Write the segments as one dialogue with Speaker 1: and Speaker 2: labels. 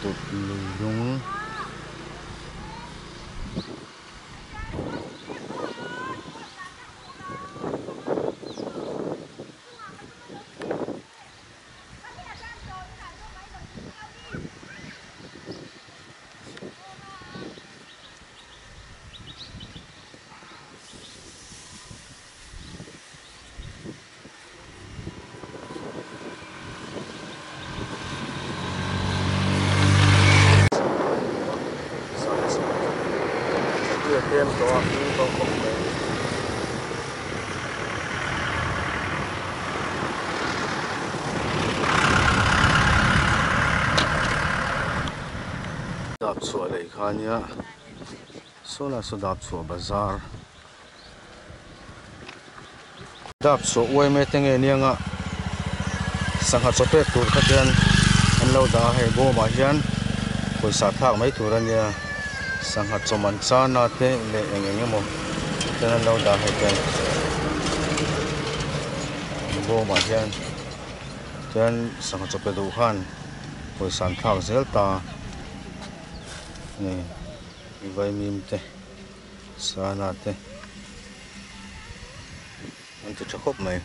Speaker 1: Tut lui dung. Dap chhuah lei kha ania saw lai saw dap chhuah bazar dap chhuah uaim e te nge nia nga sangha chaw pek tur kha chuan an lo dah a hei bawmah hian pawisa thlak mai tur ania sangha chaw man chana te leh eng eng emaw ten an lo dah hei ten bawmah hian chuan sangha chaw pe duh khan pawisa an thlak zel ta a ni vaimim te. Sana te an ti tha khawp mai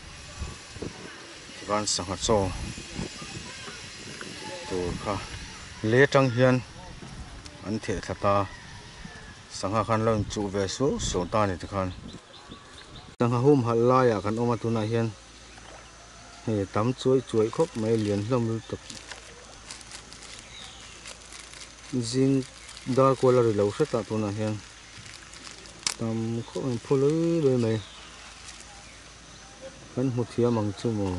Speaker 1: chuan sangha chaw tur kha lei atang hian an theh thla ta sangha khan lo inchuh ve suau suau ta a ni tikhan sangha humhalh laiah kan awm a tunah hian hei a tam chuai chuai khawp mai lian hlawm lutuk zing dar kual a ri lo hret a tunah hian tam khawp mai phu lui lui mai kan hmu thiam ang chu maw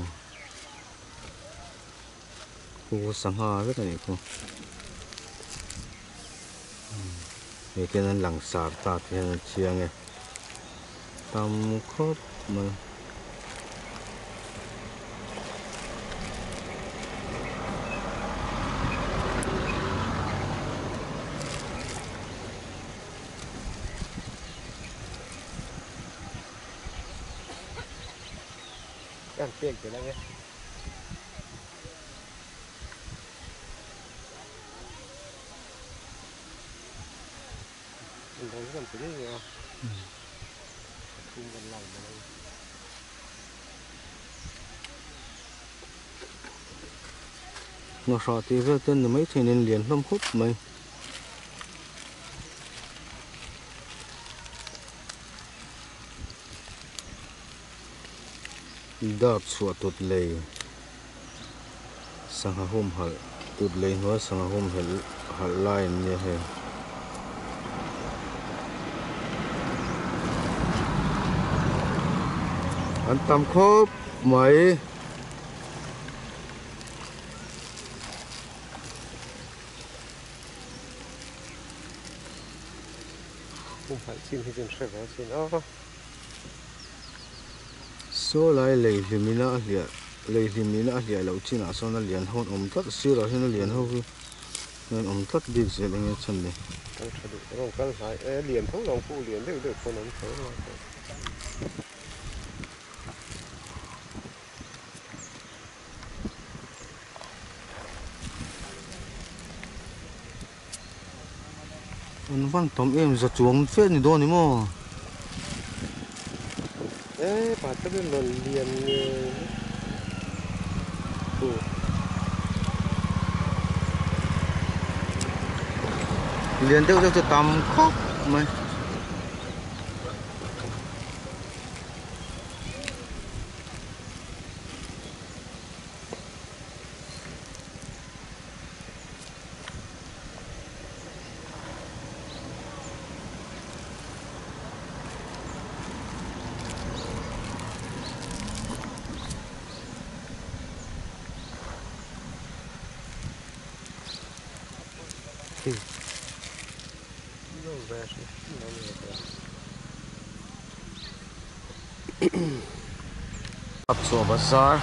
Speaker 1: khu sangha vek a nih khu hei te hian an lang sar ta te hian an chiang e tam khawp mai.
Speaker 2: Kan pek tel ange.
Speaker 1: Ngawhra tih vel te an ni maithei nen lian hlawm khawp mai. Dap chhuah tut lei sangha humhalh tut lei hnuai sangha humhelh halh lai an nia hei. An tam khawp mai.
Speaker 2: Humhalh chin hi chu an hre ve asin a.
Speaker 1: Saw lai lei hlimina a hliah lei hlimina a hliah loh chinah sawn a lian ho an awm tlat sirah hian a lian ho hi an awm tlat bik zel eng nge chhan ni.
Speaker 2: Kal tha duh rawng kal hnai e lian tho lo ang lian deuh deuh pawn awm tho a.
Speaker 1: An van tam em za chuang fe ni dawn ni maw?
Speaker 2: E pa te ber rawn lian nge khu.
Speaker 1: Lian deuh deuh chu tam khawp mai. Chhuah bazar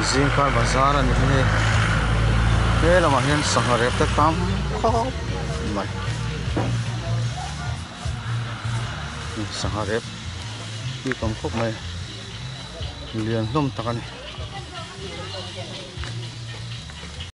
Speaker 1: zingkar bazar a ni hi hei he lamah hian sangha rep te tam khawp mai sangha rep hi tam khawp mai lian hlawm tak a ni.